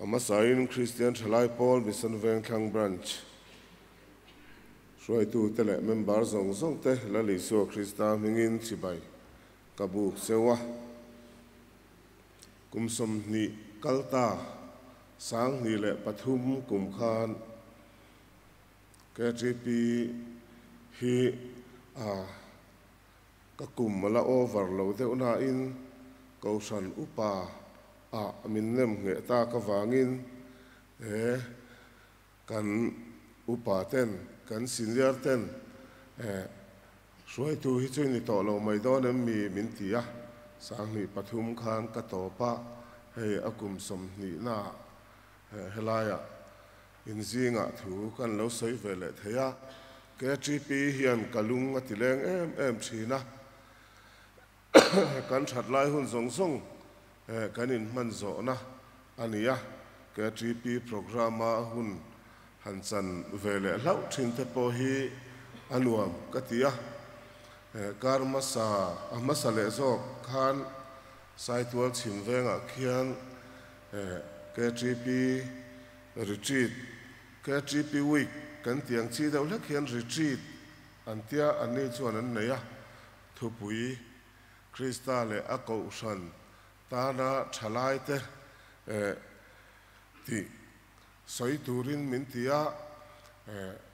A hmasain Kristian Thalai Pawl Mission Vengthlang Branch hruaitute leh member zawng zawngte Lal Isua Krista hmingin chibai ka buk cheu a. Kum 20 kal ta 2003 kum khan KTP hi a ka kum la over lo deuh nain Kohhran Upa ah min nem ngheh ta ka vangin he kan upa ten kan senior ten hruaitu hi chu ni tawh lo mai dawn em mi min ti a, 2003 khan ka tawp a, hei a kum 20 na helaiah inzingah thu kan lo sawi ve leh thei a, KTP hian ka lung a ti leng em em thin a, kan that lai hun zawng zawng kan in hman zawhna a ni a, KTP program a hun han chan ve leh hlauh thin te pawh hi a nuam ka ti a, kar hmasa a hmasa leh zawk khan Saitual chhim vengah khian KTP retreat KTP week kan tiang chi deuh hlek hian retreat an tia an ni chuan an nei a, thupui Krista leh a Kohhran tana thalai te tih sawi turin min ti a,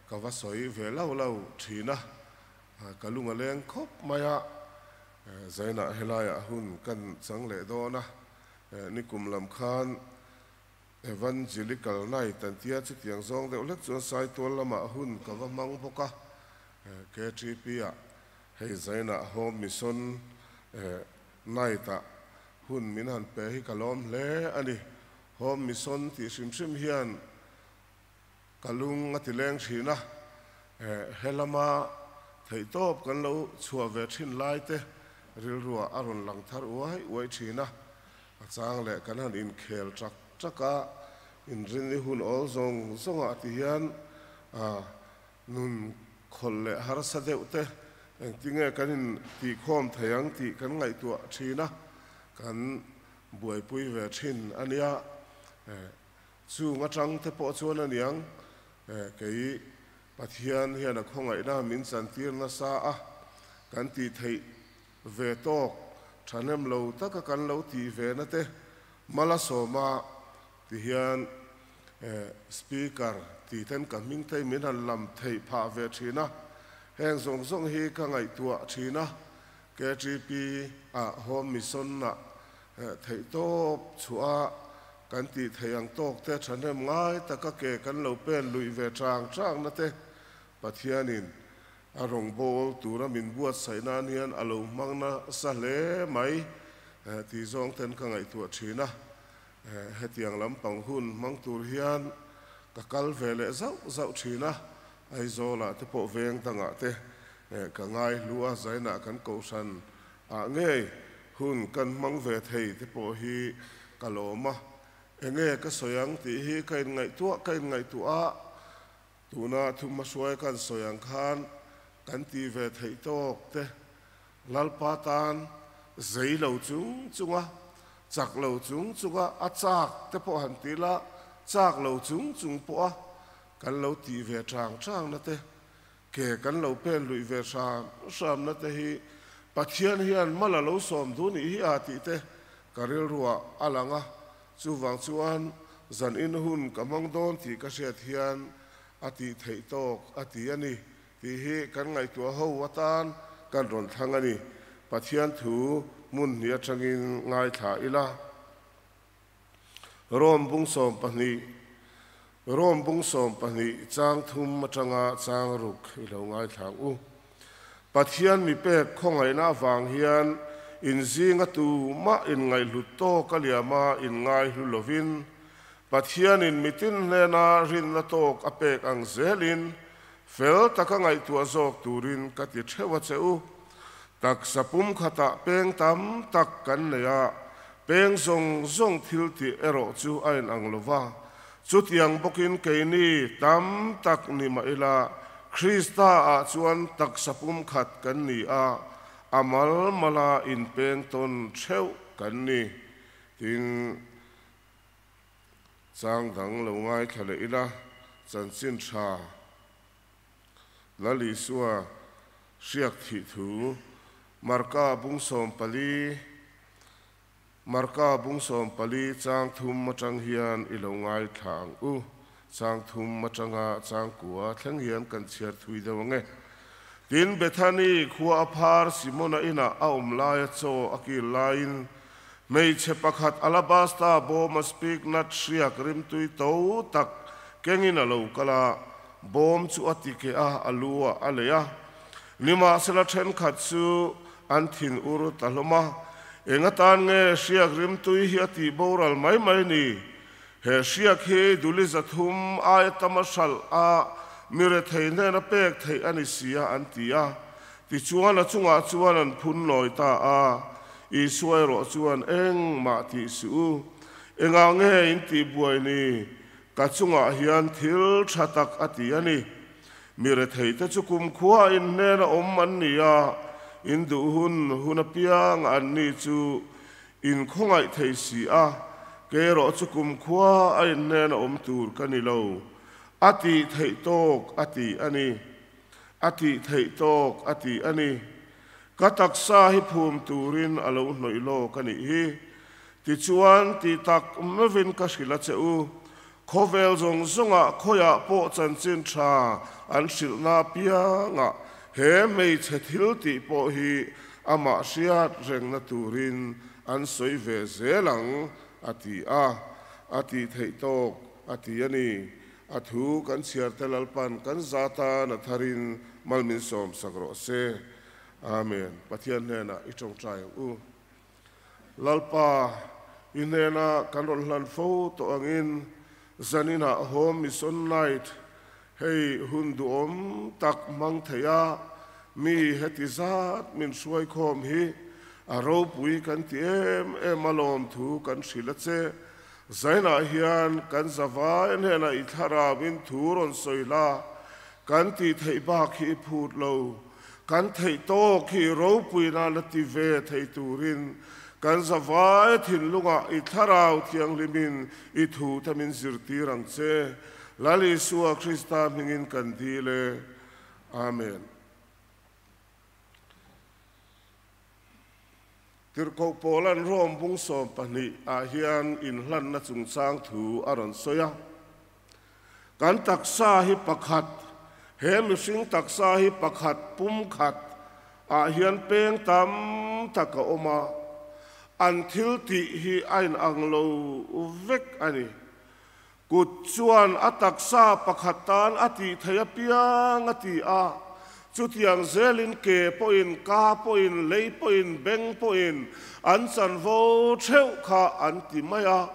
ka va sawi ve lo lo thin a, ka lung a leng khawp mai a, zainah helaiah hun kan chang leh dawn a, nikum lam khan Evangelical Night an tia chutiang zawng deuh hlek chuan Saitual lamah hun ka va hmang bawk a, KTP ah hei zainah Home Mission Night ah hun min han pe hi ka lawm hle a ni. Home Mission tih hrim hrim hian ka lung a ti leng thin a, helama theihtawp kan lo chhuah ve thin lai te rilruah a rawn lang thar uai uai thin a, a chang leh kan han inkhel tak tak a, inrin i hun awl zawng zawngah ti hian nun khawlh leh harsa deuh te engtinge kan in tihkhawm thei ang tih kan ngaihtuah thin a, kan buaipui ve thin a nia. Chung atang te pawh chuan a niang kei Pathian hian a khawngaihna min chantir nasa a, kan tih theih ve tawk thahnem lo taka kan lo tih ve na te mala sawma ti hian speaker tih ten ka hming te min han lam theih phah ve thin a, heng zawng zawng hi ka ngaihtuah thin a, KTP ah Home Mission ah theih tawp chhuah kan tih theih ang tawk te thahnem ngai taka ke kan lo pen luih ve chang chang na te Pathianin a rawng bawl tura min buatsaih nan hian a lo hmang nasa hle mai tih zawng ten ka ngaihtuah thin a, hetiang lampang hun hmang tur hian ka kal ve leh zauh zauh thin a, Aizawlah te pawh veng dangah te ka ngai hlu a, zainah kan kohhran ah ngei hun kan hmang ve thei te pawh hi ka lawm a, enge ka sawi ang tih hi ka inngaihtuah ka inngaihtuah a, tuna thuhmahruai kan sawi ang khan kan ti ve theih tawk te Lalpa tan zei lo chung chunga chak lo chung chunga a chak te pawh han ti la, chak lo chung chung pawh a kan lo tih ve chang chang na te ke kan lo pen luih ve hram hram na te hi Pathian hian mala lo sawm du nih hi a tih te ka rilruah a lang a, chuvang chuan zan in hun ka hmang dawn tih ka hriat hian a tih theih tawk a ti a ni tih hi kan ngaihtuah ho atan kan rawn thlang a ni. Pathian thu hmun hnih atangin ngaithla ila. Rom bung 12 Rom bung 12 chang thum atanga chang ruk i lo ngaithla ang u. Pathian mi pek khawngaihna avang hian inzinga tu mah inngaihhlut tawk a liama inngai hlu lovin Pathianin mitin hnena rinna tawk a pek ang zelin fel taka ngaihtuah zawk turin ka ti theuh a che u. Taksa pum khatah peng tam tak kan nei a, peng zawng zawng thil tih erawh chu a inang lova, chutiang bawkin keini tam tak ni mah ila Krista ah chuan taksa pum khat kan ni a, a mal mala inpeng tawn theuh kan ni. Tin, Chang dang lo ngaithla leh ila, chanchin tha Lal Isua hriak thih thu Marka bung 14, Marka bung 14 chang thum atang hian i lo ngaithla ang u. Chang thum atanga chang kua thleng hian kan chhiar thui deuh ang e. Tin, Bethani khua a phar Simona inah a awm laia chaw a kil laiin hmeichhe pakhat alabasta bawma spikenard hriak rimtui to tak kengin a lo kal a, bawm chu a ti keh a, a lu ah a lei a. Nimahsela thenkhat chu an thin ur ta hlawm a, Eng atan nge hriak rimtui hi a tih boral mai mai ni? He hriak hi duli 300 aia tam a hralh a, mi rethei hnena pek theih a ni si a, an ti a. Tichuan a chungah chuan an phun nawi ta a, Isua erawh chuan, Engmah tih suh u, engah nge in tih buai ni? Ka chungah hian thil tha tak a ti a ni. Mi retheite chu kumkhua in hnena awm an ni a, in duh hun hun apiang an ni chu in khawngaih thei si a, kei erawh chu kumkhua a in hnena awm tur ka ni lo. A tih theih tawk a ti a ni. A tih theih tawk a ti a ni. Ka taksa hi phum turin a lo hnawih lawk a nih hi. Tichuan, ti tak meuhin ka hrilh a che u. Khawvel zawng zawngah khawiah pawh chanchin tha an hrilhna apiangah he hmeichhe thil tih pawh hi amah hriat rengna turin an sawi ve zel ang, a ti a. A tih theih tawk a ti a ni. A thu kan chhiar te Lalpan kan za tan a tharin mal min sawm sak rawh se. Amen. Pathian hnenah i tawngtai ang u. Lalpa, i hnena kan rawn hlan fo tawh angin zaninah Home Mission Night hei hun duhawm tak hmang thei a, mi heti zat min hruaikhawm hi a ropui kan ti em em a lawmthu kan hrilh a che. Zainah hian kan zavai hnenah i thlarauin thu rawn sawi la, kan tih theih bak hi i phut lo. Kan theih tawk hi ropui nan a ti ve thei turin kan zavai thinlungah i thlarau thianghlimin i thu te min zirtir ang che. Lal Isua Krista hmingin kan dil e. Amen. Tirhkoh Paula'n Rome bung 12 ah hian inhlanna chungchang thu a rawn sawi a. Kan taksa hi pakhat, he mihring taksa hi pakhat pum khat ah hian peng tam tak a awm a, an thil tih hi a inang lo vek a ni. Kut chuan a taksa pakhat tan a tih theih apiang a ti a, chutiang zelin ke pawhin, ka pawhin, lei pawhin, beng pawhin an chanvo theuh kha an ti mai a.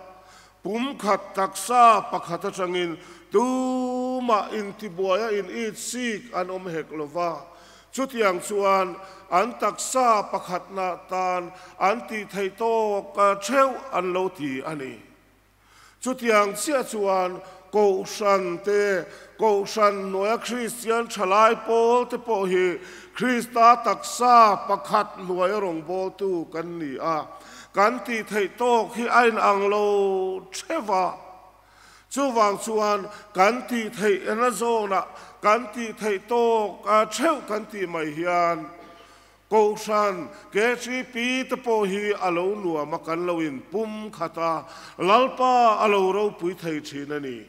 Pum khat taksa pakhat atangin tumah intibuaia in it sik an awm hek lo va, chutiang chuan an taksa pakhatna tan an tih theih tawk theuh an lo ti a ni. Chutiang chiah chuan Kohhran te, Kohhran hnuaia Kristian thalai pawl te pawh hi Krista taksa pakhat hnuaia rawngbawltu kan ni a, kan tih theih tawk hi a inang lo theuh a. Chuvang chuan kan tih theih ena zawnah kan tih theih tawk theuh kan tih mai hian Kohhran KTP te pawh hi a lo nuam a, kan lo in pum khat a, Lalpa a lo ropui thei thin a ni.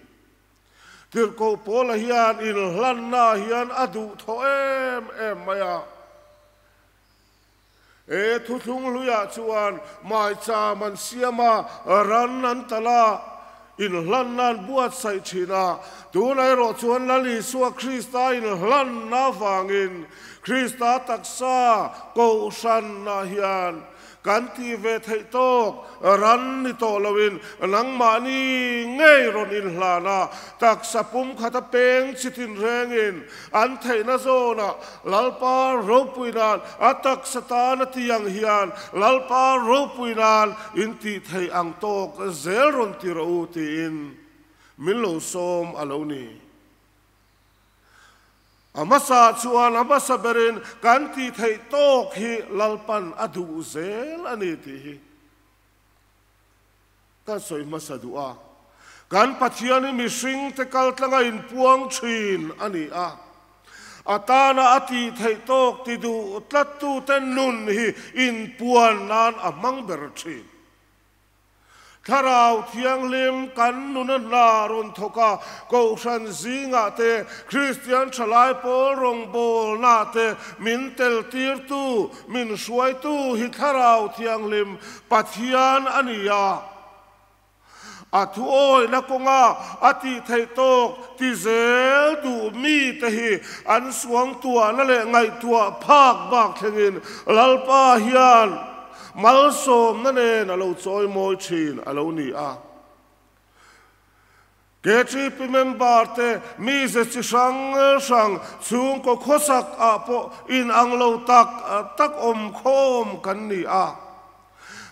Tirhkoh Paula hian inhlanna hian a duh thaw em em mai a. E thuthlung hluiah chuan maicham an siam a, ran an talh a, inhlanna an buatsaih thin a. Tunah erawh chuan Lal Isua Krista inhlanna avangin Krista taksa Kohhranah hian kan tih ve theih tawk ran ni tawh loin nangmahni ngei rawn inhlan a, taksa pum khata peng chi tinrengin an theihna zawnah Lalpa ropui nan a taksa tan a ti ang hian Lalpa ropui nan in tih theih ang tawk zel rawn ti rawh u tiin min lo sawm a lo ni. A hmasa chuan a hmasa berin kan tih theih tawk hi Lalpan a duh zel a ni tih hi kan sawi hmasa duh a. Kan Pathian hi mihringte kaltlanga inpuang thin a ni a. A tana a tih theih tawk ti duh tlattute nun hi inpuan nan a hmang ber thin. Thlarau Thianghlim kan nuna hna rawn thawk a, Kohhran zingah te, Kristian thalai pawl rawngbawlnah te min teltirtu, min hruaitu hi Thlarau Thianghlim Pathian a ni a. A thuawihna kawnga a tih theih tawk ti zel duh mite hi an suangtuahna leh ngaihtuah phak bak thlengin Lalpa hian malsawmna nen a lo chawimawi thin a lo ni a. KTP member te mize chi hrang hrang chhungkaw khawsak ah pawh inang lo tak tak awm khawm kan ni a.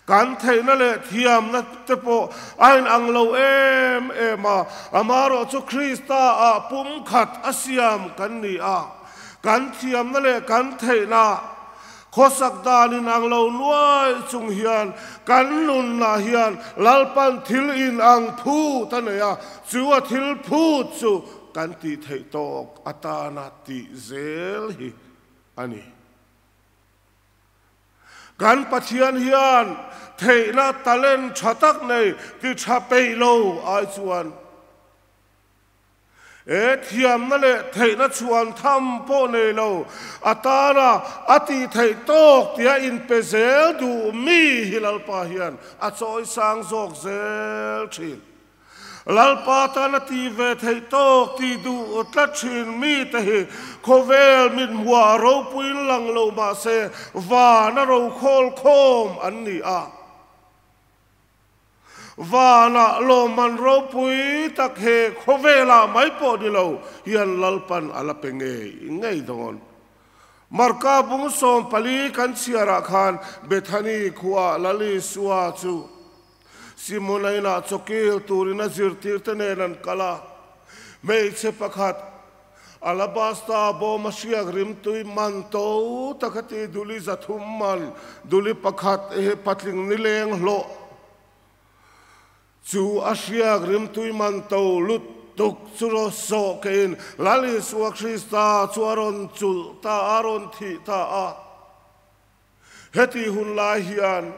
Kan theihna leh thiamna te pawh a inang lo em em a, amaherawh chu Krista ah pumkhat a siam kan ni a. Kan thiamna leh kan theihna Khawsak dan inang lo nuai chung hian kan nunah hian Lalpan thil inang phut a nei a, chu a thil phut chu kan tih theih tawk atana tih zel hi a ni. Kan Pathian hian theihna talent tha tak nei ti tha peih lo ai chuan, He thiamna leh theihna chhuan tham pawh nei lo, a tana a tih theih tawk tia inpe zel duh mi hi Lalpa hian a chawi sang zawk zel thin. Lalpa tana tih ve theih tawk tih duh tlat thin mite hi khawvel mithmuah ropuiin lang lo mahse vana rokhawl khawm an ni a. Vanah lawmman ropui tak he khawvelah mai pawh ni lo hian Lalpan a la pe ngei ngei dawn. Marka bung 14 kan chhiarah khan Bethany khuaah Lal Isua chu Simona inah chawkil turin a zirtirte nen an kal a. Hmeichhe pakhat Alabasta bawm a hriak rimtui man to tak a ti duli 300 man duli pakhat he patling nileng hlawh chu a hriak rimtui man to lut tuk chu rawh sawh kein Lal Isua Krista chu a rawn chulh ta a rawn thih ta a. Heti hun lai hian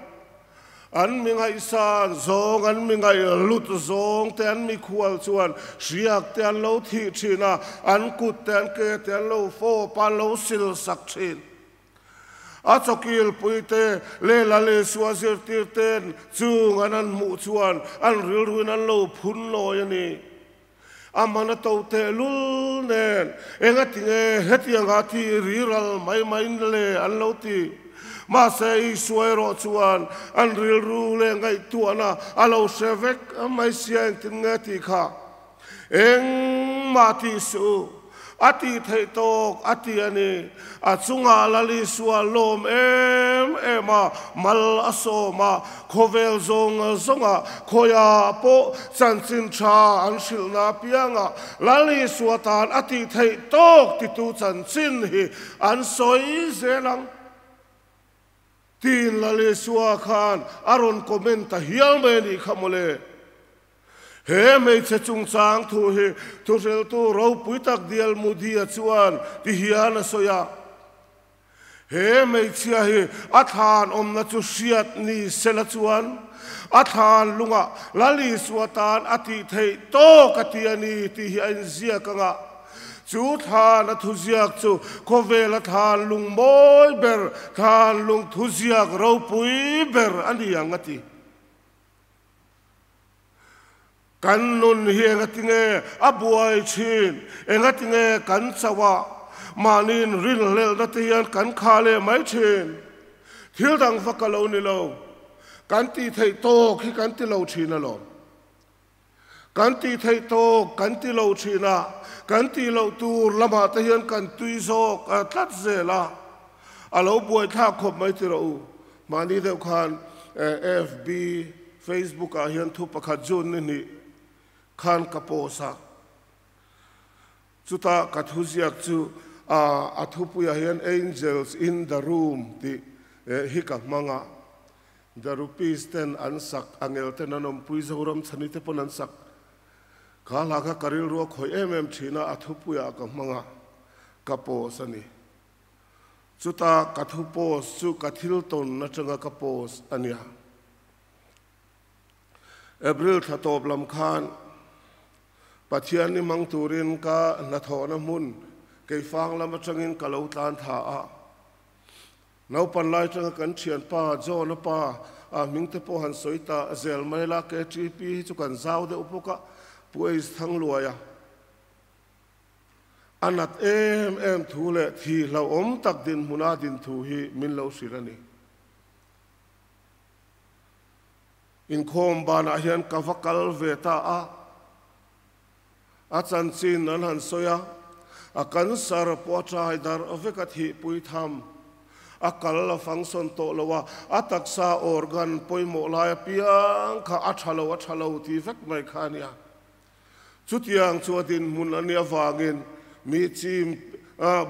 an mi ngaihsan zawng, an mi ngaihlut zawng te, an mikhual chuan hriak te an lo thih thin a, an kut te, an ke te an lo fawp a, an lo sil sak thin. A chawkilpui te leh Lal Isua zirtir ten chung an an hmuh chuan an rilruin an lo phun lawi a ni. A man a to tehlul nen, engatinge hetianga thi riral mai mai le an lo ti. Mahse Isua erawh chuan an rilru leh ngaihtuahna a lo hre vek mai sia engtin nge tih kha engmah tih suh u. A tih theih tawk a ti a ni. A chungah Lal Isua lawm em em a, mal a sawm a, khawvel zawng zawngah khawiah pawh chanchin tha an hrilhna apiangah Lal Isua tan a tih theih tawk titu chanchin hi an sawi zel ang. Tiin Lal Isua khan a rawn comment ta hial mai a nih kha mawle. He hmeichhe chungchang thu hi thuhriltu ropui tak Dial Moody-a chuan ti hian a sawi a, He hmeichhia hi a thlan awmna chu hriat ni sela chuan a thlan lungah Lal Isua tan a tih theih tawk a ti a ni tih hi a inziak ang a. Chu thlan a thuziak chu khawvela thlan lung mawi ber, thlan lung thuziak ropui ber a ni ang a ti. Kan nun hi engatinge a buai thin, engatinge kan chauh a, mahniin rinhlelhna te hian kan khah leh mai thin. Thil dang vak a lo ni lo, kan tih theih tawk hi kan ti lo thin alawm. Kan tih theih tawk kan ti lo thin a, kan tih loh tur lamah te hian kan tui zawk tlat zel a, a lo buaithlak khawp mai ti rawh u. Mahni deuh khan FB, Facebook ah hian thu pakhat June ni hnih khan ka post a, chutah ka thuziak chu a thupuiah hian Angels in the room tih hi ka hmang a, The Rupees ten an sak, Angel ten an awmpui, Zoram Chhani te pawn an sak. Kha hla kha ka rilru a khawih em em thin a, a thupuiah ka hmang a, ka post a ni. Chuta ka thu post chu ka thil tawn atanga ka post a nia. April thla tawp lam khan Pathian ni hmang turin ka hnathawhna hmun Keifang lam atangin ka lo tlan tha a. Naupan lai atanga kan thianpa John-a pa a hming te pawh han sawi ta zel mai la, KTP hi chu kan zau deuh bawk a, Pu Ace Thangluaia a nat em em thu leh thi hlauhawm tak dinhmuna din thu hi min lo hrilh a ni. Inkhawm banah hian ka va kal ve ta a, a chanchin an han sawi a, a cancer pawh a trai darh vek a thihpui tham. A kal a function tawh lo a, a taksa organ pawimawh lai apiang kha a tha lo a tha lo ti vek mai kha a nia. Chutiang chu a dinhmun a nih avangin mi chim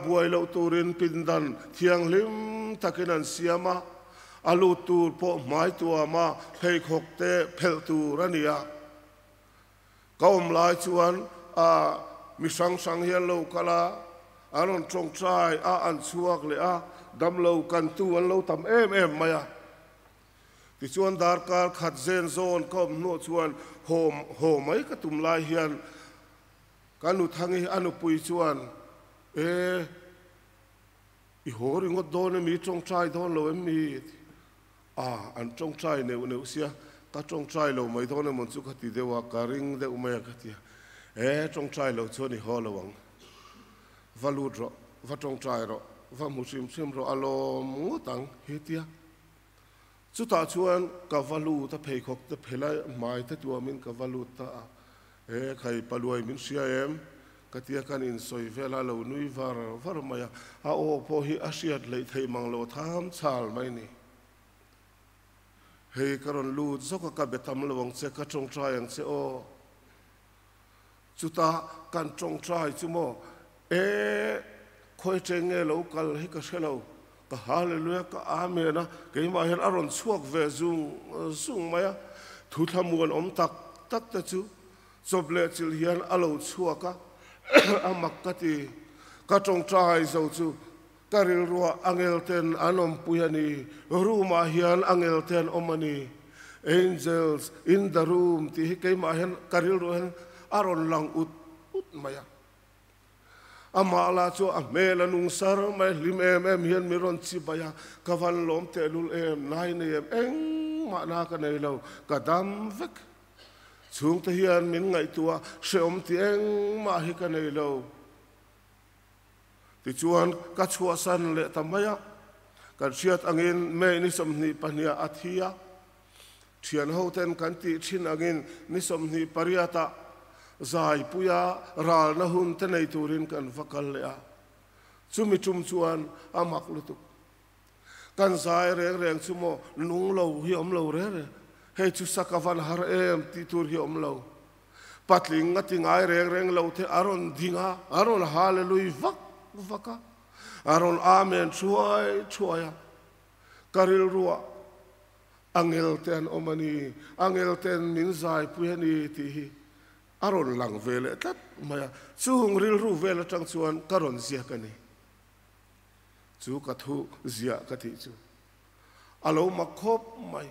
buai loh turin pindan thianghlim takin an siam a, a lut tur pawh hmai tuama pheikhawk te phelh tur a ni a. Ka awm lai chuan a mi hrang hrang hi an lo kal a, an rawn tawngtai a, an chhuak leh a, damlo kantu an lo tam em em mai a. Tichuan darkar khat zen zawn ka awm hnuah chuan haw haw mai ka tum lai hian ka nuthangi a nupui chuan E, i haw ringawt dawn em i tawngtai dawn lo em mi? A, an tawngtai neuh neuh sia, ka tawngtai lo mai dawn emaw chu ka ti deuh a, ka ring deuh mai a ka ti a. E, tawngtai lo chuan i haw lo ang. Va lut rawh, va tawngtai rawh, va hmu hrim hrim rawh a lawm ngawt ang hi tia. Chutah chuan ka va lut a, pheikhawk te phela hmai te tuamin ka va lut ta a, He khai paluai min hria em? Ka tia kan insawi vel a, lo nui var var mai a, a aw pawh hi a hriat hleih theih mang lo tham chhal mai ni. Hei ka rawn lut zawk a, ka be tam lo ang che, ka tawngtai ang che aw. Chutah kan tawngtai chu maw, E, khawi cheng nge lo kal hi ka hre lo, ka Hallelujah, ka Amen a, keimah hian a rawn chhuak ve zung zung mai a, thu thlamuan awm tak tak te chu chawp leh chilh hian a lo chhuak a, a mak ka ti. Ka tawngtai zo chu ka rilruah angel ten an awmpui a ni, room ah hian angel te an awm a ni, angels in the room tih hi keimah hian ka rilruah hian a rawn lang ut ut mai a. Amah lah chu a hmel a nung sar mai, hlim em em hian mi rawn chi bai a, ka van lawm tehlul em, nai nei em, engmah na ka nei lo, ka dam vek. Chhungte hian min ngaihtuah hrehawm ti engmah hi ka nei lo. Tichuan ka chhuahsan leh ta mai a, kan hriat angin May ni 22ah a thi a, Thian hoten kan tih thin angin ni 28 ah zaipuia ralna hun te nei turin kan va kal leh a, chumi tum chuan a mak lutuk. Kan zai reng reng chu maw nung lo hi awm lo reng reng, hei chu sak a van har em tih tur hi awm lo. Patling a ti ngai reng reng lo te a rawn ding a, a rawn hallelui vak vak a, a rawn amen thuai thuai a, ka rilruah Angel te an awm a ni, angel ten min zaipui a ni tih hi a rawn lang ve leh tlat mai a. Chung rilru vel atang chuan ka rawn ziak a ni. Chu ka thu ziah ka tih chu a lo mak khawp mai.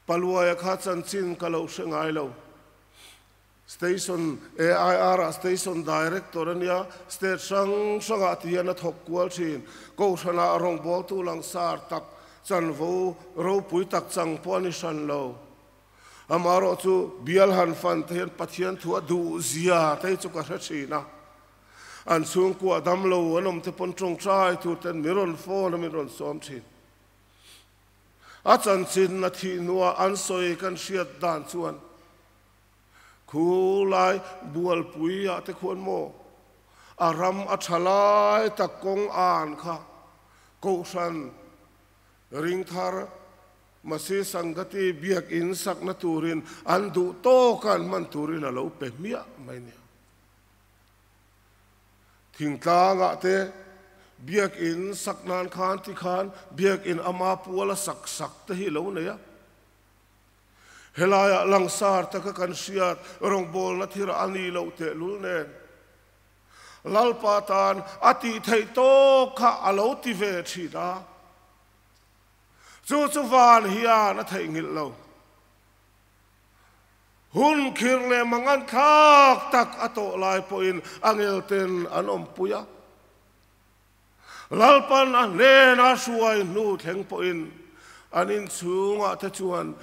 Paluaia kha chanchin ka lo hre ngai lo. Station AIR ah Station Director a nia, State hrang hrangah ti hian a thawk kual thin. Kohhranah rawngbawltu langsar tak chanvo ropui tak chang pawh a ni hran lo. Amaherawh chu bial han fan te hian Pathian thu a duh zia te hi chu ka hre thin a. An chhungkua damlo an awm te pawn tawngtai tur ten min rawn phone a min rawn sawm thin. A chanchin a thih hnuah an sawi kan hriat dan chuan Khu lai bualpui ah te khuan maw a ram a tha lai tak kawng an kha Kohhran Ringthar Masi Sangati biakinn sakna turin an duh tawk a an hman turin a lo pe hmiah mai nia. Thingtlang ah te biakinn sak nan khan tikhan biakinn ama puala sak sak te hi lo nei a. Helaiah langsar taka kan hriat rawngbawlna thil a ni loh tehlul nen Lalpa tan a tih theih tawk kha a lo ti ve thin a, chu chu van hian a theihnghilh lo. Hun khir leh mangan thlak tak a tawh lai pawhin a ngelten an awmpui a. Lalpan a hnena hruai hnu thleng pawhin an inchhungah te chuan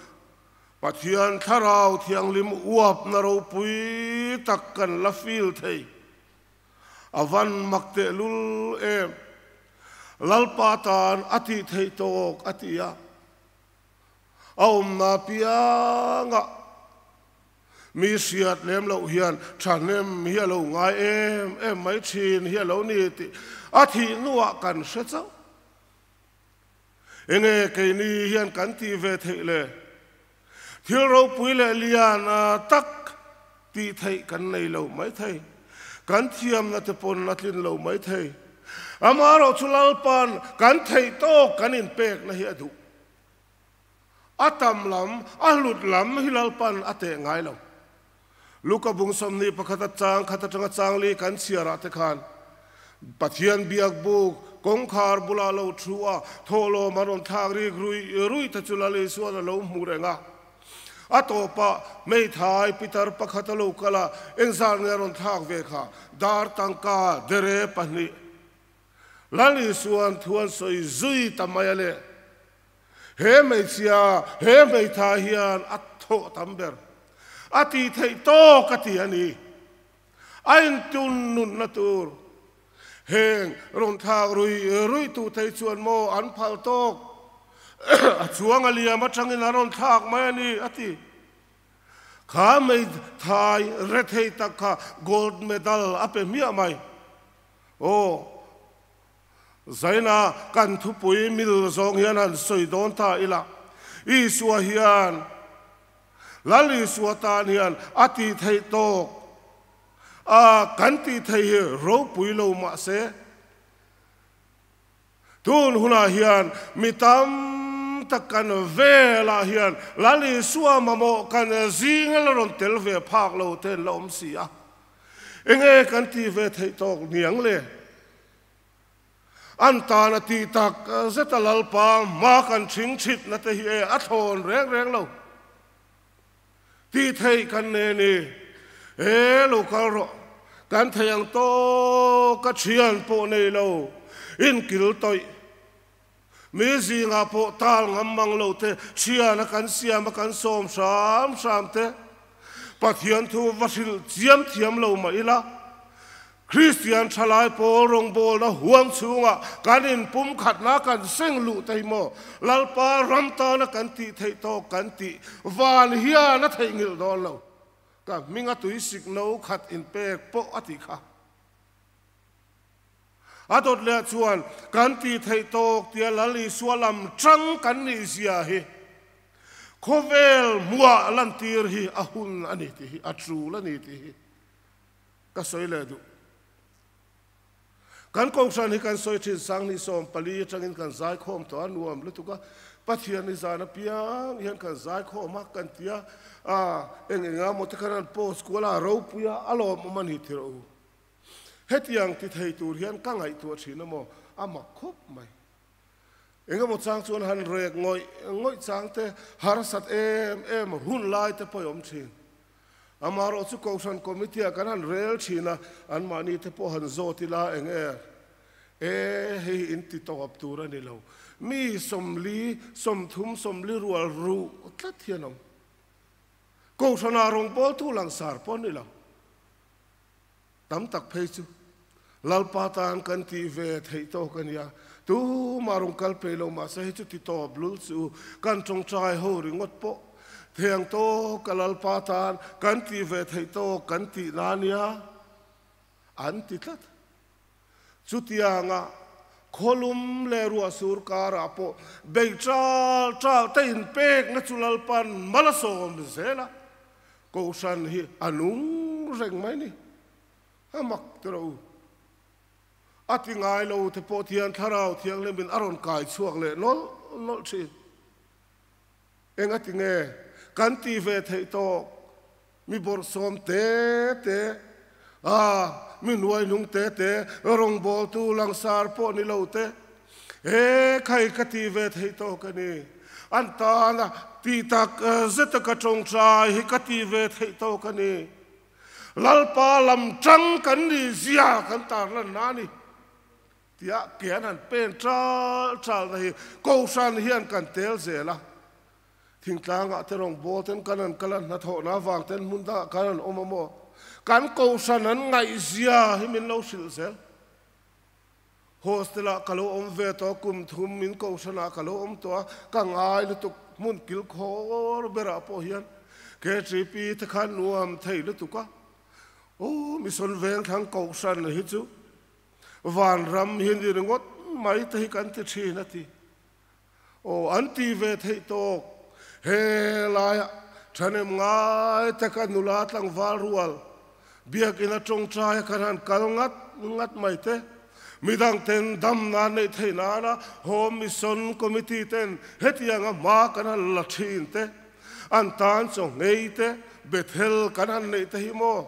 Pathian Thlarau Thianghlim uapna ropui tak kan la feel thei. A van mak tehlul em! Lalpa tan a tih theih tawk a ti a, a awmna piangah Mi hriat lem loh hian thahnem hi a lo ngai em em mai thin hi a lo ni tih a thih hnuah kan hre chauh. Enge keini hian kan tih ve theih le? Thil ropui leh lian tak tih theih kan nei lo mai thei. Kan thiamna te pawn a tlin lo mai thei. Amaherawhchu Lalpa'n kan theih tawk kan inpekna hi a duh. A tam lam, a hlut lam hi Lalpan a teh ngai lo. Luka bung 21 a chang khat atanga chang li kan chhiarah te khan Pathian biak buk kawngkhar bulah lo thu a, thawhlawm a rawn thlak rik ruih ruih te chu Lal Isuan a lo hmu reng a. A tawpah hmeithai pitar pakhat a lo kal a, engzat nge a rawn thlak ve kha? Dar tangka dere pahnih. Lal Isuan thu an sawi zui ta mai a le. He hmeichhia, he hmeitha hian a thawh tam ber. A tih theih tawk a ti a ni. A intun nunna tur. Heng rawn thlak ruih ruih tu thei chuan maw an phal tawk. A chuang a liam atangin a rawn thlak mai a ni, a ti. Kha hmeithai rethei tak kha gold medal a pe hmiah mai. Aw. Zaina kan thupui mil zawng hian han sawi dawn ta ila, Isua hian Lal Isua tan hian a tih theih tawk a, kan tih theih hi ropui lo mah se, tun hunah hian mi tam tak kan velah hian Lal Isua mamawh kan zinga la rawn tel ve phak lo te an la awm si a, enge kan tih ve theih tawk niang le? An tan a tih tak zet a Lalpa hma kan thing thitna te hi e a thlawn reng reng lo tih theih kan nei a ni. E lo kal rawh, kan thei ang tawk a thian pawh nei lo, inkil tawih mi zingah pawh tal ngam mang lo te thian a kan siam a kan sawm hram hram te Pathian thu va hrilh chiam thiam lo mah ila, Kristian thalai pawl rawngbawlna huang chhungah kan inpumkhatna kan seng luh te hi maw Lalpa ram tana kan tih theih tawk kan tih van hian a theihnghilh dawn lo. Ka hminga tuisik no khat inpek pawh a tih kha. A dawt leh chuan kan tih theih tawk tia Lal Isua lam tang kan nih zia hi khawvel hmuah lantir hi a hun a ni tih hi, a tul a ni tih hi. Ka sawi leh duh. Kan kohhran hi kan sawi thin Sanghnih 14 atangin kan zaikhawm tawh a, nuam lutuk a. Pathian hi zan apiang hian kan zaikhawm a, kan ti a, a eng eng a maw te khan an post kual a, a ropui a, a lawmawm a ni ti rawh u. Hetiang ti thei tur hian ka ngaihtuah thin a maw, a mak khawp mai. Engemaw chang chuan han rek ngawih ngawih chang te, harsat em em hun lai te pawh i awm thin. Amaherawh chu Kohhran Committee ah kan han rel thin a, anmahni te pawh han zawt ila eng e? E, hei hi in ti tawp tur a ni lo. Mi 40, 30, 40 rual ruh tlat hian awm. Kohhranah rawngbawltu langsar pawh a ni lo. Tam tak phei chu Lalpa tan kan tih ve theih tawk a nia. Tumah rawn kal peih lo mahse hei chu ti tawp lul chu kan tawngtai ho ringawt pawh thei ang tawk a Lalpa tan kan tih ve theih tawk kan tih na nia an ti tlat. Chutianga khawlum leh ruahsur karah pawh bei tal tal te inpekna chu Lalpan mal a sawm zel a. Kohhran hi a nung reng mai ni. A mak tiraw u. A ti ngai lo te pawh thian Thlarau Thianghlimin a rawn kai chhuak leh nawlh nawlh thin. Eng a ti nge? Kan tih ve theih tawk mi bawrhsawm te te a, mi hnuaihnung te te, rawngbawltu langsar pawh ni lo te, he khai ka tih ve theih tawk a ni. An tana tih tak zeta ka tawngtai hi ka tih ve theih tawk a ni. Lalpa lam tang kan nih zia kan tarlan na a ni. Tia ke an han pen chal chal na hi Kohhran hian kan tel zel a. Thingtlangah te rawngbâwl ten kan han kal a, hnathawhna avang ten hmun dangah kan han awm a maw? Kan Kohhran an ngaihzia hi min lo hrilh zel. Hostel-ah ka lo awm ve tawh a, kum thum min Kohhranah ka lo awm tawh a, ka ngai lutuk hmun kilkhawr berah pawh hian KTP te khan nuam thei lutuk a. Aw, Mission Vengthlang Kohhran hi chu Vanram hi ni ringawt mai te hi kan ti thin a ti. Aw, an ti ve theih tawk. He laiah thahnem ngai taka nula tlangval rual biakinn a tawngtai a kan han kal ngat ngat mai te, midang ten dam nan neih theih nana Home Mission Committee ten hetianga hma kan han la thin te, an tan chaw nghei te, Bethel kan han neih te hi maw?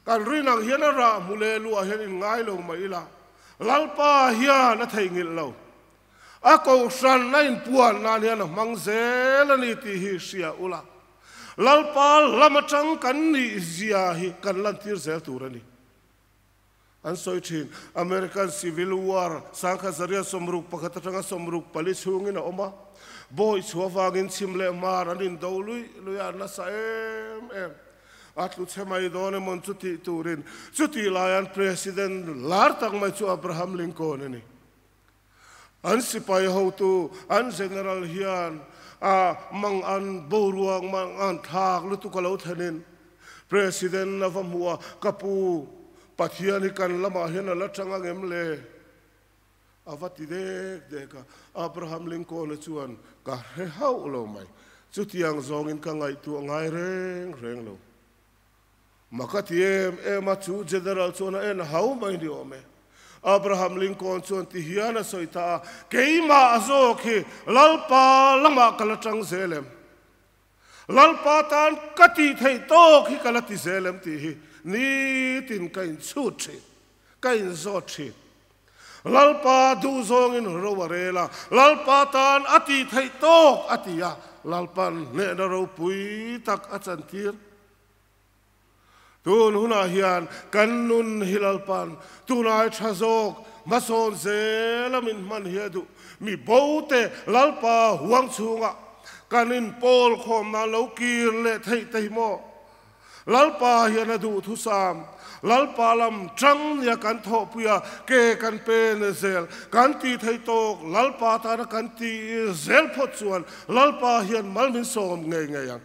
Kan rin ang hian a rah hmu leh luah hian in ngai lo mah ila, Lalpa hian a theihnghilh lo. A kohhran a inpuan nan hian a hmang zel a ni tih hi hria ula, Lalpa lam atang kan nih zia hi kan lantir zel tur a ni. An sawi thin, American Civil War sangkhat zariat 61 atanga 64 chhungin a awm a, bawi chhuah vangin chhim leh hmar an indo luih luih a, nasa em em. A tlu chhe mai dawn emawn chu tih turin chutih laian President lar tak mai chu Abraham Lincoln a ni. An sipai hotu, an General hian a mang an boruak mang an thlak lutuk a lo thlenin President a va hmu a, Ka pu, Pathian hi kan lamah hian a la tang angem le? A va ti dek dek a, Abraham Lincoln-a chuan, Ka hre hauh lo mai. Chutiang zawngin ka ngaihtuah ngai reng reng lo. Mak a ti em em a, chu General chuan a en hau mai ni awm e. Abraham Lincoln chuan ti hian a sawi ta a, Keimah zawk hi Lalpa lamah ka la tang zel em? Lalpa tan ka tih theih tawk hi ka la ti zel em tih hi nitin ka inchhut thin, ka inzawt thin. Lalpa duh zawngin ro a rel a, Lalpa tan a tih theih tawk a ti a, Lalpa'n hnehna ropui tak a chantir. Tun hunah hian kan nun hi Lalpa'n tunai tha zawk hmasawn zela min hman hi a duh. Mi bote Lalpa huang chhungah kan inpawl khawm nan lo kir leh theih te hi maw? Lalpa hian a duh thusam, Lalpa lam tang nia kan thawhpui a, ke kan pen zel, kan tih theih tawk Lalpa tana kan tih zel phawt chuan Lalpa hian mal min sawm ngei ngei ang.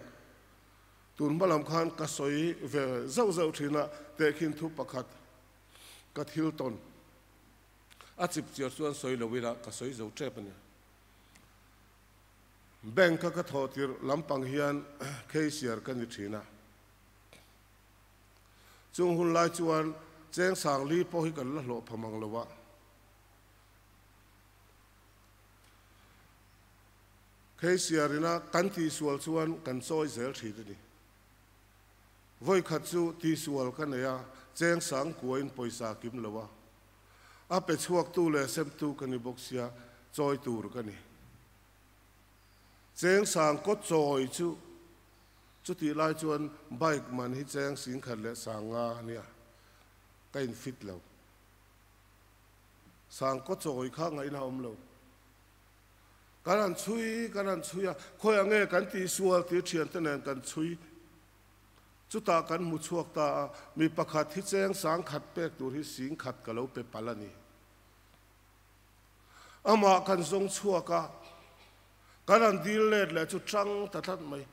Tun hma lam khan ka sawi ve zauh zauh thin a, tehkhin thu pakhat ka thil tawn a chip chiar chuan sawi lo ila ka sawi zo tep a ni. Bank a ka thawh tirh lampang hian cashier ka ni thin a. Chung hun lai chuan cheng sang li pawh hi kan la hlawh pha mang lo a. Cashier ina kan tihsual chuan kan chawi zel thin a ni. Vawikhat chu tihsual ka nei a, cheng sang kuain pawisa kim lo a. A pe chhuaktu leh semtu ka ni bawk sia, chawi tur ka ni. Cheng sang kaw chawi chu chutih lai chuan bike man hi cheng singkhat leh sang nga a nia, ka in fit lo. Sang kaw chawi kha ngaihna a awm lo. Kan han chhui, kan han chhui a, khawiah nge kan tihsual tih thiante nen kan chhui. Chutah kan hmu chhuak ta a, mi pakhat hi cheng sang khat pek tur hi singkhat ka lo pe palh a ni. Amah kan zawng chhuak a, kan han dil let leh chu tang ta tlat mai.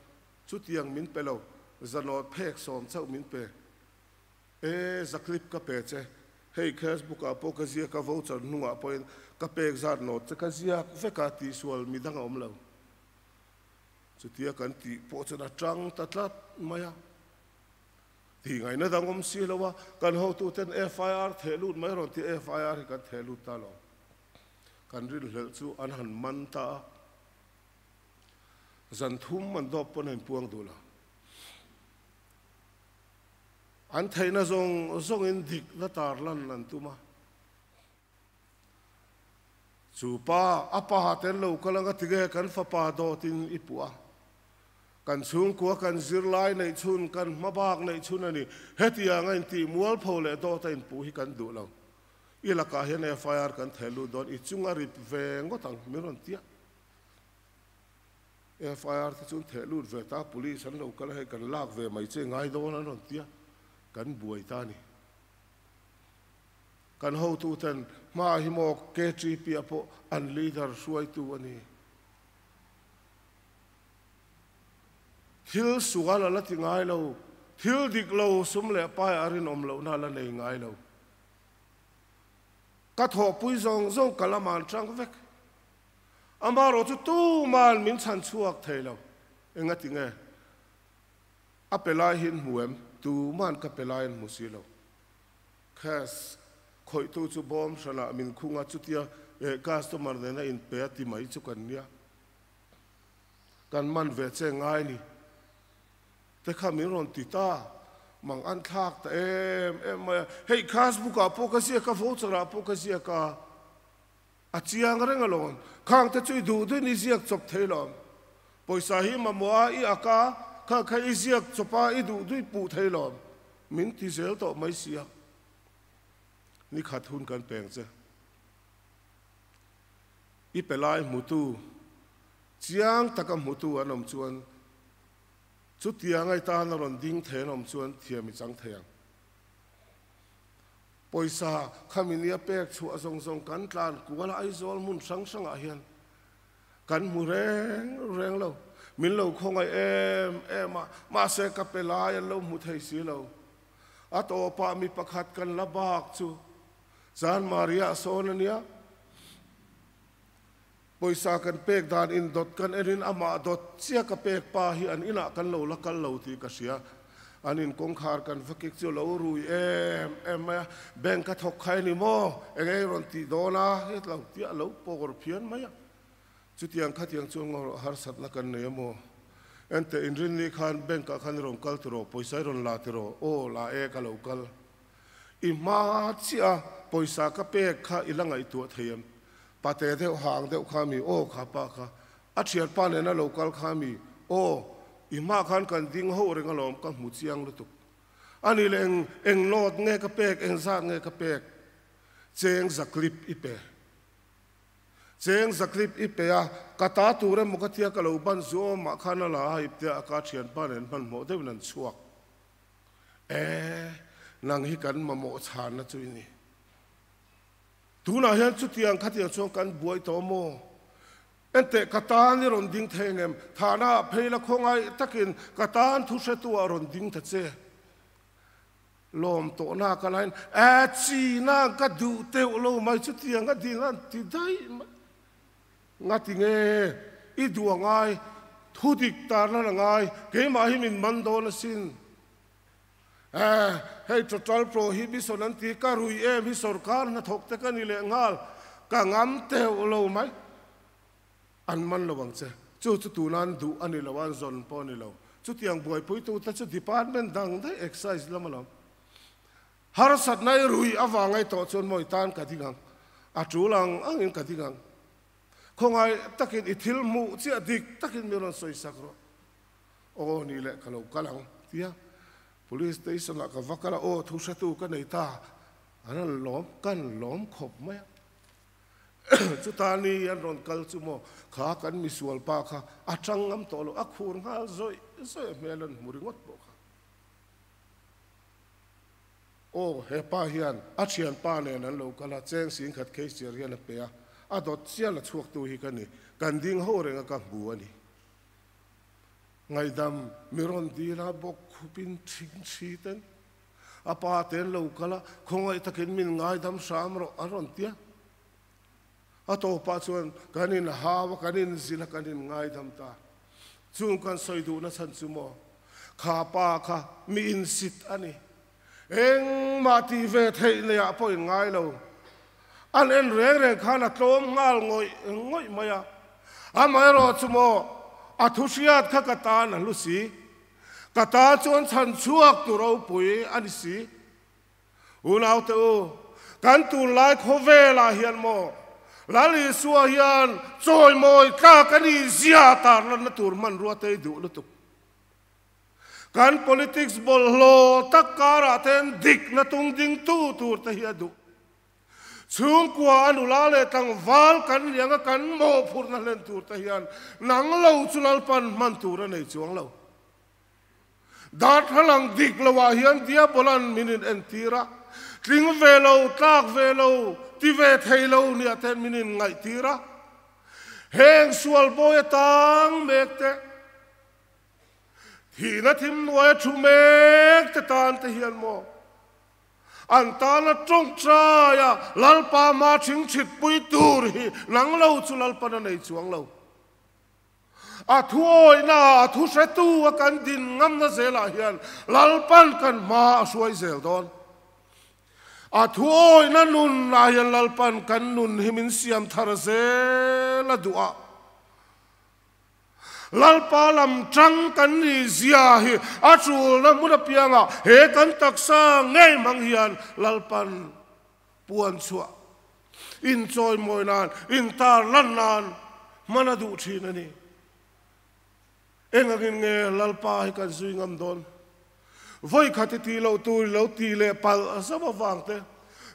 Chutiang min pe lo, zanawt phek sawm chauh min pe. E, zaklip ka pe che, hei Facebook ah pawh ka ziak a, voucher hnungah pawhin ka pek zat nawt che ka ziak vek a, tihsual midang a awm lo. Chutia kan tih pawh chuan a tang ta tlat mai a. Tih ngaihna dang awm si lo a, kan hotuten FIR theh lut mai rawn tih FIR hi kan theh lut ta lo. Kan rinhlelh chu an han man ta a. Zan thum an dawp pawn a inpuang duh lo. An theihna zawng zawngin dikna tarlan an tum a. Chu pa, a pa ten lo kal anga tige kan fapa dawtin i puh a. Kan chhungkua kan zirlai neih chhun, kan hmabak neih chhun a ni. Hetiang a intih mualpho leh dawt a inpuh hi kan duh lo. I lakah hian FIR kan theh lut dawn, i chung a rip ve ngawt ang, min rawn tia. FIR te chu an theh lut ve ta, police an lo kal a, hei kan lak ve mai che ngai dawn an rawn tia, kan buai ta a ni. Kan hotuten hma hi maw KTP ah pawh an leader hruaitu a ni. Thil sual a la ti ngai lo, thil dik lo sum leh pai a rinawm lohna a la nei ngai lo. Ka thawhpui zawng zawng ka la man tang vek. Amaherawh chu tuman min chhan chhuak thei lo. Engati nge? A pe lai hi an hmu em? Tuman ka pe lai an hmu si lo. Cash khawihtu chu bawm hranah min khung a, chutia customer nena inpe a ti mai chu kan nia. Kan man ve che ngai ni. Te kha min rawn ti ta, mang an thlak ta em em mai a. Hei cash book ah pawh ka ziak a, voucher ah pawh ka ziak a, a chiang reng alawm. Khang te chu i duh duhin i ziak chawp thei lawm. Pawisa hi mamawh a, i ak a, kha kha i ziak chawp a, i duh duh i puh thei lawm. Min ti zel tawh mai sia. Ni khat hun kan peng che. I pe lai hmutu, chiang taka hmutu an awm chuan chutiang ai tan a rawn ding thei an awm chuan thiam i chang thei ang. Pawisa khami nia pek chhuah zawng zawng kan tlan kual a Aizawl hmun hrang hrangah hian kan hmu reng reng lo. Min lo khawngaih em em a, mahse ka pe lai an lo hmu thei si lo. A tawpah mi pakhat kan la bak chu Zan Maria sawn a nia. Pawisa kan pek dan in dawt kan en in amah dawt chiah ka pek pa hi an inah kan lo la kal lo tih ka hria. An in kawngkhar kan va kik chu lo rui em em mai a, bank a thawk khai a ni maw? Eng eng rawn tih dawn a? Het lo tih a lo pawr phian mai a. Chutiang khatiang chuan ngaw harsatna kan nei a maw? Enteh inrinni khan bank ah khan i rawn kal tiraw? Pawisa i rawn la tiraw? Aw la e ka lo kal. I hma chiah a pawisa ka pek kha i la ngaihtuah thei em? Pate deuh hang deuh kha mi aw kha pa kha a thianpa nena lo kal kha mi aw i hma khan kan ding ho reng alawm ka hmu chiang lutuk. A ni leh eng eng note nge ka pek eng zat nge ka pek? Cheng zaklip i pe. Cheng zaklip i pe a, ka ta tur emaw ka tia ka lo ban zu awmah khan a la a ipte a ka thianpa nen hmanhmawh deuhin an chhuak. E, nang hi kan mamawh chhanna chu i ni. Tunah hian chutiang khatiang chuan kan buai tawh maw? Enteh ka tan i rawn ding thei ngem? Thahna ah phei la khawngaih takin ka tan thu hretu ah rawn ding ta che. Lawm tawhna ka lain e china ka duh teuh lo mai chutiang a ding an ti daih mai. Ngati nge i duh a ngai, thu dik tarlan a ngai, keimah hi min man dawn asin. Eh, hei total prohibition an ti, ka rui em hi sorkar hnathawk te ka ni leh nghal, ka ngam teuh lo mai. An man lo ang che, chu chu tuna an duh a ni lo, an zawn pawh a ni lo. Chutiang buaipuitu te chu department dang daih excise lam alawm. Harsatna i rui avang ai tawh chuan mawi tan ka ding ang, a tul ang angin ka ding ang. Khawngaih takin i thil hmuh chiah dik takin mi rawn sawisak rawh. Aw ni leh ka lo kal ang tia Police station ah ka va kal a, aw thu hretu ka nei ta, an rawn lawm, kan lawm khawp mai a. Chuta ni an rawn kal chu maw kha kan misual pa kha a tang ngam tawh lo, a khur nghal zawih zawih a hmel an hmu ringawt pawh kha. Aw he pa hian a thianpa nen an lo kal a, cheng singkhat cashier hian a pe a, a dawt chial a chhuaktu hi ka ni, kan ding ho reng a ka hmu a ni. Ngaihdam mi rawn dil a bawk khupin thing thi ten a pa te an lo kal a, khawngaih takin min ngaidam hram rawh an rawn ti a. A tawpah chuan kan inhau a, kan inzil a, kan inngaidam ta. Chung kan sawi duhna chhan chu maw? Kha pa kha mi insit a ni. Engmah tih ve theih neiah pawh in ngai lo. An en reng reng khan a tlawm nghal ngawih ngawih mai a. Amaherawh chu maw? A thu hriat kha ka tan a hlu si. Ka tan chuan chhan chhuak tu ropui a ni si. Unaute u, kan tunlai khawvelah hian maw Lal Isua hian chawimawi tlak a nih zia tarlanna tur hmanrua te i duh lutuk. Kan politics bawlhhlawh tak karah ten dikna tung dingtu tur te hi a duh. Chhungkua a nula leh tlangval kan liang a kan mawhphurhna hlen tur te hian nang lo chu Lalpan hman tur a nei chuang lo. Darthlalang dik lo ah hian Diabolan min in entir a, tling ve lo, tlak ve lo, ti ve thei lo nia ten min in ngaihtir a. Heng sual bawi atang mek te, thihna thim hnuai a thu mek te tan te hian maw an tana tawngtai a Lalpa hma thingthitpui tur hi nang lo chu Lalpan a nei chuang lo. A thuawihna, a thuhretu a kan din ngamna zelah hian Lalpan kan hma a hruai zel dawn. A thuawihna nunah hian Lalpan kan nun hi min siam thar zel a duh a. Lalpa lam tang kan nih zia hi a tulna hmun apiangah he kan taksa ngei hmang hian Lalpan puan chhuah, inchawimawi nan, intarlan nan hman a duh thin a ni. Engangin nge Lalpa hi kan zui ngam dawn? Vawi khat i tih loh tur i lo tih leh palh zauh avang te,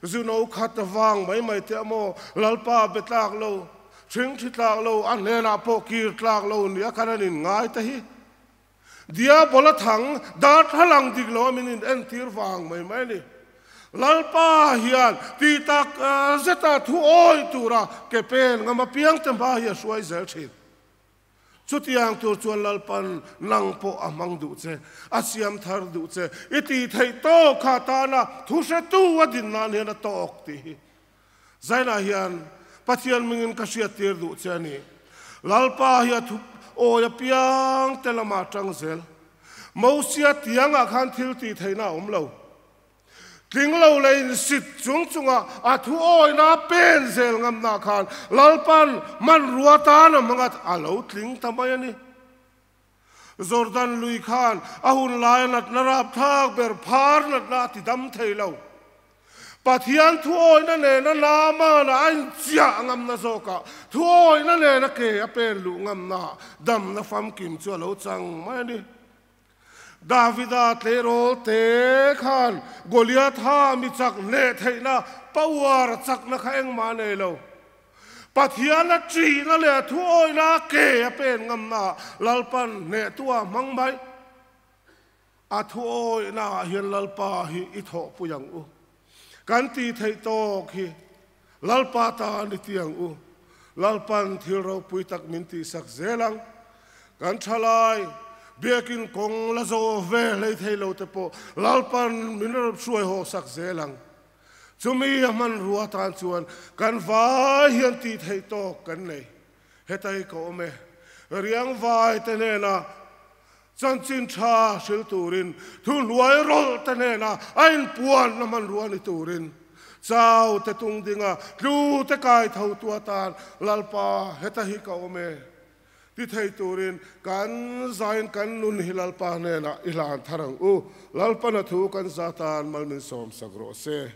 zu no khat avang mai mai te amaw Lalpa be tlak lo, thing thi tlak lo, a hnenah pawh kir tlak lo nia khan an inngai te hi. Diabola thang darthlalang dik lo a min in entir vang mai mai a ni. Lalpa hian tih tak zeta thu awi tura ke pen ngam apiang te hma hi a hruai zel thin. Chutiang tur chuan Lalpan nang pawh a hmang duh che, a siam thar duh che, i tih theih tawk kha tana thu hretu a din nan hian a tawk tih hi Zainah hian Pathian mingin ka hriattir duh che a ni. Lalpa hi a thu awi apiang te lamah tang zel. Mosia tiangah khan thil tih theihna a awm lo. Tling lo leh insit chung chunga a thu awina pen zel ngamna khan Lalpan hmanrua tan a hmang a, a lo tling ta mai a ni. Jordan lui khan a hun laia natna rapthlak ber phar natna a ti dam thei lo. Pathian thuawihna nena Naamana a inchiah ngamna zawkah thuawihna nena ke a pen luh ngamna damna famkim chu a lo chang mai a ni. Davida tleirawl te khan Goliatha mi chak hneh theihna power chakna kha engmah a nei lo. Pathian a ṭihna leh a thuawihna a ke a pen ngamna Lalpan hnehtua hmang mai. A thuawihnaah hian Lalpa hi i thawhpui ang u. Kan tih theih tawk hi Lalpa ta ni ti ang u. Lalpan thil ropui tak min tihsak zel ang. Kan thalai, biakin kawng la zo ve hlei thei lo te pawh Lalpan min rawn hruai haw sak zel ang. Chumi a hmanrua atan chuan kan vai hian tih theih tawk kan nei. Hetai ka awm e. Riang vai te hnenah Chanchin tha hril turin, thuhnuai rawlh te hnena a inpuanna hmanrua ni turin, chau te tung dinga tlu te kai tho tu atan Lalpa heta hi ka awm e ti thei turin kan zain kan nun hi Lalpa hnenah i hlan thar ang u. Lalpana thu kan za tan mal min sawmsak rawh se.